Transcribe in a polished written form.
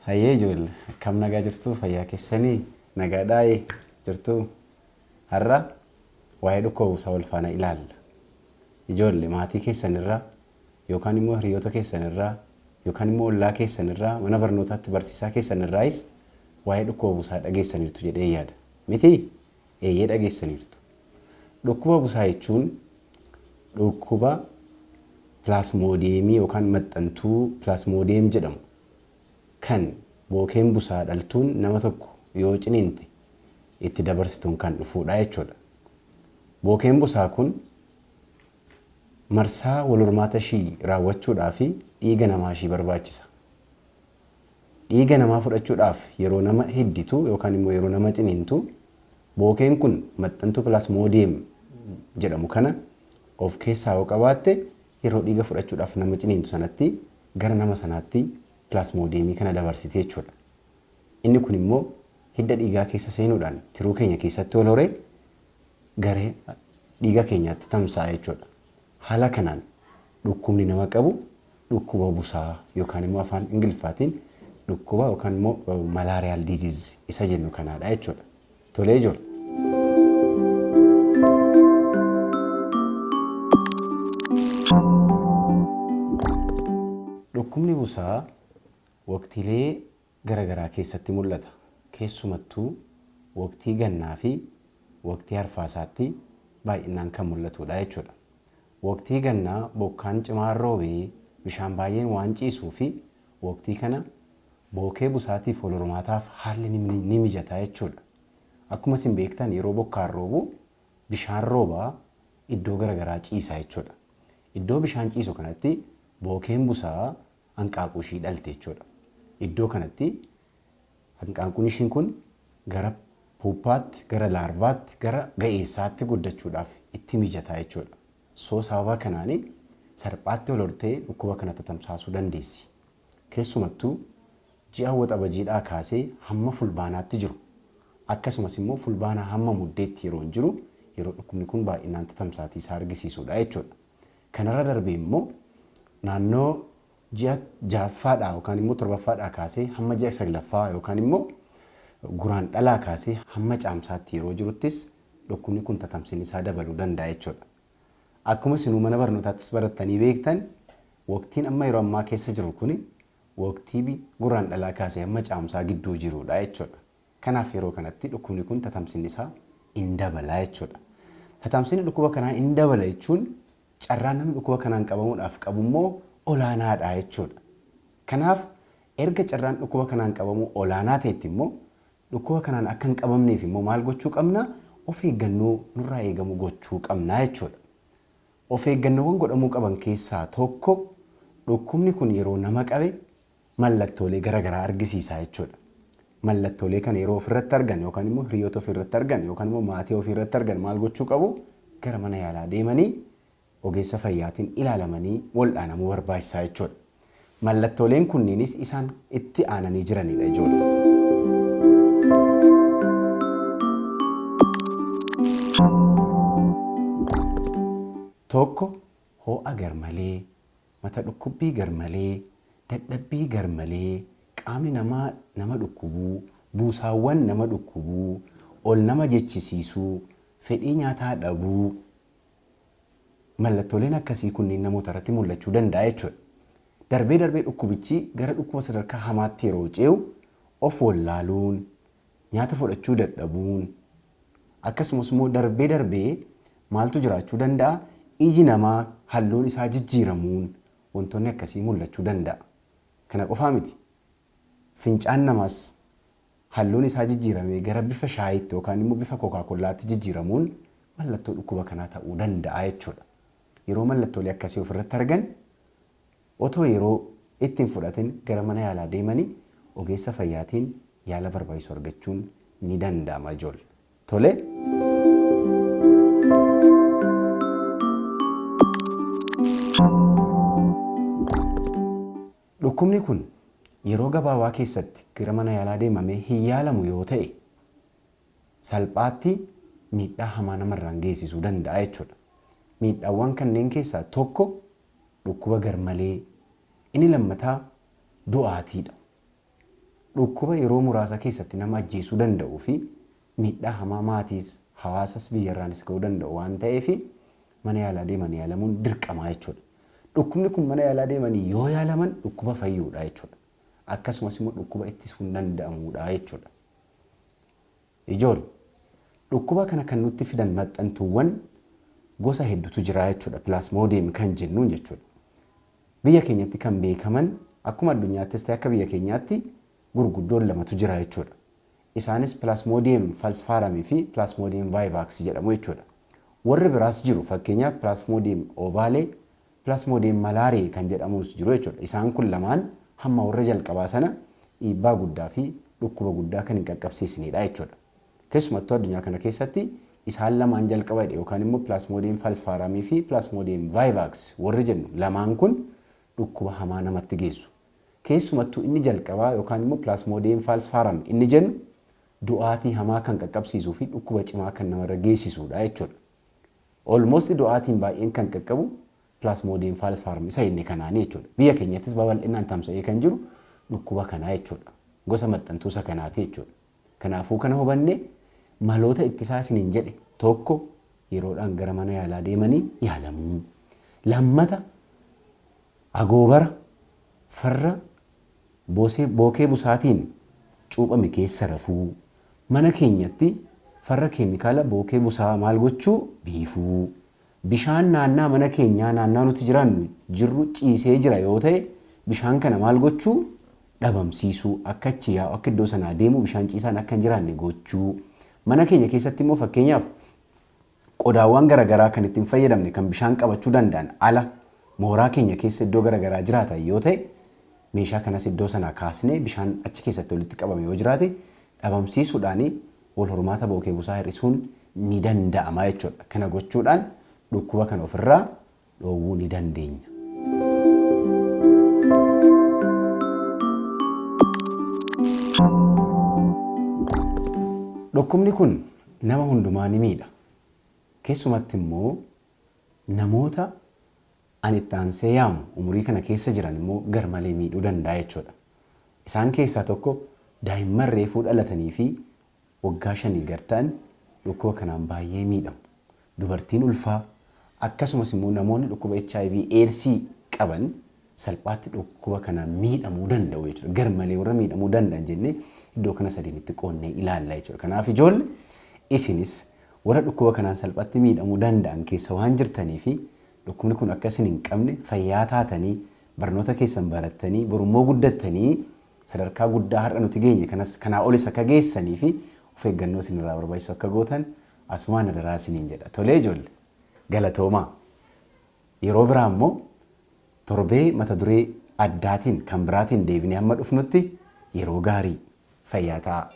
Hayyee ijoolle, akkam nagaa jirtuu? Fayyaa keessanii? Nagaadhaayee jirtuu? Har'a waa'ee dhukkuba busaa wal faana ilaalla. Ijoolle, maatii keessanirraa yookaan immoo hiriyoota keessanirraa yookaan immoo ollaa keessanirraa, mana barnootaatti barsiisaa keessanirraayis waa'ee dhukkuba busaa dhageessaniirtu jedhee yaada. Mitii? Eeyyee dhageessaniirtu. Dhukkuba busaa jechuun dhukkuba pilaasmoodiyeemii yookaan maxxantuu pilaasmoodiyeem jedhamu kan bookeen busaa dhaltuun nama tokko yoo ciniinte itti dabarsituun kan dhufuudha jechuudha. Bookeen busaa kun marsaa walhormaata ishii raawwachuudhaaf dhiiga namaa ishii barbaachisa. Dhiiga namaa fudhachuudhaaf yeroo nama hidditu yookaan immoo yeroo nama ciniintu bookeen kun maxxantuu pilaasmoodiyeem jedhamu kana of keessaa yoo qabaatte yeroo dhiiga fudhachuudhaaf nama ciniintu sanatti gara nama sanaatti pilaasmoodiyeemii kana dabarsiti jechuudha. Inni kun immoo hidda dhiigaa keessa seenuudhaan tiruu keenya keessatti wal horee gara dhiiga keenyaatti tamsa'a jechuudha. Haala kanaan dhukkubni nama qabu dhukkuba busaa yookaan immoo afaan Ingiliffaatiin dhukkuba yookaan immoo malarial disease isa jennu kanaadha jechuudha. Tolee ijoollee. Dhukkubni busaa waqtiilee gara garaa keessatti mul'ata. Keessumattuu waqtii gannaa fi waqtii arfaasaatti baay'innaan kan mul'atuudha jechuudha. Waqtii gannaa bokkaan cimaan roobee bishaan baay'een waan ciisuuf waqtii kana bookee busaatiif wal hormaataaf haalli ni mijata jechuudha. Akkuma isin beektan yeroo bokkaan roobu bishaan roobaa iddoo gara garaa ciisa jechuudha. Iddoo bishaan ciisu kanatti bookeen busaa hanqaaquu ishii dhalte jechuudha. Iddoo kanatti hanqaaquun ishiin kun gara puuppaatti, gara laarvaatti, gara ga'eessaatti guddachuudhaaf itti mijataa jechuudha. So sababa kanaan salphaatti wal hortee dhukkuba kana tatamsaasuu dandeessi. Keessumattuu ji'a Waxabajiidhaa kaasee hamma Fulbaanaatti jiru akkasumas immoo Fulbaanaa hamma Muddeetti yeroon jiru yeroo dhukkubni kun baay'inaan tatamsaatii isaa argisiisuudha jechuudha. Kanarra darbee immoo naannoo ji'a ja'affaadhaa yookaan immoo torbaffaadhaa kaasee hamma ji'a saglaffaa yookaan immoo Guraandhalaa kaasee hamma Caamsaatti yeroo jiruttis dhukkubni kun tatamsinni isaa dabaluu danda'a jechuudha. Akkuma isinuu mana barnootaattis barattanii beektan waqtiin amma yeroo ammaa keessa jirru kuni waqtii Guraandhalaa kaasee hamma Caamsaa gidduu jiruudha jechuudha. Kanaaf yeroo kanatti dhukkubni kun tatamsinni isaa in dabala jechuudha. Tatamsinni dhukkuba kanaa in dabala jechuun carraan namni dhukkuba kanaan qabamuudhaaf qabu immoo olaanaadha jechuudha. Kanaaf erga carraan dhukkuba kanaan qabamuu olaanaa ta'etti immoo dhukkuba kanaan akka hin qabamneef immoo maal gochuu qabna? Of eeggannoo nurraa eegamu gochuu qabna jechuudha. Of eeggannoowwan godhamuu qaban keessaa tokko dhukkubni kun yeroo nama qabe mallattoolee gara garaa argisiisa jechuudha. Mallattoolee kana yeroo ofirratti argan yookaan immoo hiriyoota ofiirratti argan yookaan immoo maatii ofiirratti argan maal gochuu qabu? Gara mana yaalaa deemanii ogeessa fayyaatiin ilaalamanii wal'aanamuu barbaachisaa jechuudha. Mallattooleen kunniinis isaan itti aananii jiranidha ijoollee. Tokko ho'a garmalee, mata dhukkubbii garmalee, dadhabbii garmalee, qaamni namaa nama dhukkubuu, buusaawwan nama dhukkubuu, ol nama jechisiisuu, fedhii nyaataa dhabuu, Mallattooleen akkasii kunniin namoota irratti mul'achuu danda'a jechuudha. Darbee darbee dhukkubichi gara dhukkuba sadarkaa hamaatti yeroo ce'u of wallaaluun, nyaata fudhachuu dadhabuun, akkasumas immoo darbee darbee maaltu jiraachuu danda'a? Iji namaa halluun isaa jijjiiramuun wantoonni akkasii mul'achuu danda'a. Kana qofaa miti. Fincaan namaas halluun isaa jijjiiramee gara bifa shaayiitti yookaan immoo bifa kookaakollaatti jijjiiramuun mallattoo dhukkuba kanaa ta'uu danda'a jechuudha. Yeroo mallattoolee akkasii ofirratti argan otoo yeroo itti hin fudhatin gara mana yaalaa deemanii ogeessa fayyaatiin yaala barbaachisu argachuun ni danda'ama ijoolle. Tole. Dhukkubni kun yeroo gabaabaa keessatti gara mana yaalaa deemamee hin yaalamu yoo ta'e salphaatti miidhaa hamaa namarraan geessisuu danda'a jechuudha. Miidhaawwan kanneen keessaa tokko dhukkuba garmalee, inni lammataa du'aatiidha. dhukkuba yeroo muraasa keessatti nama ajjeesuu danda'uu fi miidhaa hamaa maatiis hawaasas biyyarraanis ga'uu danda'u waan ta'eef mana yaalaa deemanii yaalamuun dirqamaa jechuudha. Dhukkubni kun mana yaalaa deemanii yoo yaalaman dhukkuba fayyuudha jechuudha. Akkasumas immoo dhukkuba ittisuun danda'amuudha jechuudha. Ijoole, dhukkuba kana kan nutti fidan maxxantuuwwan gosa hedduutu jira jechuudha. Plasmodium kan jennuun jechuudha. Biyya keenyatti kan beekaman akkuma addunyaattis ta'e akka biyya keenyaatti gurguddoon lamatu jira jechuudha. Isaanis Plasmodium falciparum fi Plasmodium vivax jedhamu jechuudha. Warri biraas jiru, fakkeenyaaf Plasmodium ovale, Plasmodium malariae kan jedhamus jiru jechuudha. Isaan kun lamaan hamma warra jalqabaa sana dhiibbaa guddaa fi dhukkuba guddaa kan hin qaqqabsiisnedha jechuudha. Keessumattuu addunyaa kana keessatti isaan lamaan jalqaba jedhe yookaan immoo Plasmodium falciparum fi Plasmodium vivax warri jennu lamaan kun dhukkuba hamaa namatti geessu. Keessumattuu inni jalqabaa yookaan immoo Plasmodium falciparum inni jennu du'aatii hamaa kan qaqqabsiisuu fi dhukkuba cimaa kan namarra geessisudha jechuudha. Almost du'aatiin baay'een kan qaqqabu Plasmodium falciparum isa inni kanaanii jechuudha. Biyya keenyattis babal'inaan tamsa'ee kan jiru dhukkuba kanaa jechuudha. Gosa maxxantuu isa kanaati jechuudha. Kanaafuu kana hubannee maloota ittisaa isiniin jedhe, tokko, yeroodhaan gara mana yaalaa deemanii yaalamuu. Lammata, agoobara farra bookee busaatiin cuuphame keessa rafuu. Mana keenyatti farra keemikaala bookee busaa maal gochuu? Biifuu. Bishaan naannaa mana keenyaa, naannaa nuti jiraannu jirru ciisee jira yoo ta'e, bishaan kana maal gochuu? Dhabamsiisuu, akka achi yaa'u, akka iddoo sanaa deemu, bishaan ciisaan akka hin jiraanne gochuu. Mana keenya keessatti immoo fakkeenyaaf qodaawwan garaagaraa kan ittiin fayyadamne kan bishaan qabachuu danda'an ala mooraa keenya keessa iddoo garaagaraa jiraatan yoo ta'e, meeshaa kanas iddoo sanaa kaasnee bishaan achi keessatti walitti qabame yoo jiraate dhabamsiisuudhaan wal hormaata bookee busaa hir'isuun ni danda'ama jechuudha. Kana gochuudhaan dhukkuba kana ofirraa dhoowwuu ni dandeenya. Dhukkubni kun nama hundumaa ni miidha. Keessumatti immoo namoota ani itti aansee yaamu umurii kana keessa jiran immoo garmalee miidhuu danda'a jechuudha. Isaan keessaa tokko daa'imman reefuu dhalatanii fi waggaa 5 gad ta'an dhukkuba kanaan baay'ee miidhamu. Dubartiin ulfaa akkasumas immoo namoonni dhukkuba HIV AIDSii qaban salphaatti dhukkuba kanaan miidhamuu danda'u jechuudha. Garmalee warra miidhamuu danda'an jennee iddoo kana sadiinitti qoonnee ilaalla jechuudha. Kanaaf ijoolle, isinis warra dhukkuba kanaan salphaatti miidhamuu danda'an keessa waan jirtanii fi dhukkubni kun akka isin hin qabne, fayyaa taatanii barnoota keessan barattanii borummoo guddattanii sadarkaa guddaa har'a nuti geenye kanas kanaa olis akka geessanii fi of eeggannoo isinirraa barbaachisu akka gootan asumaan adaraa isiniin jedha. Tolee ijoolle, galatoomaa. Yeroo biraa immoo torbee mata duree addaatiin kan biraatiin deebinee hamma dhufnutti yeroo gaarii, fayyaa ta'aa.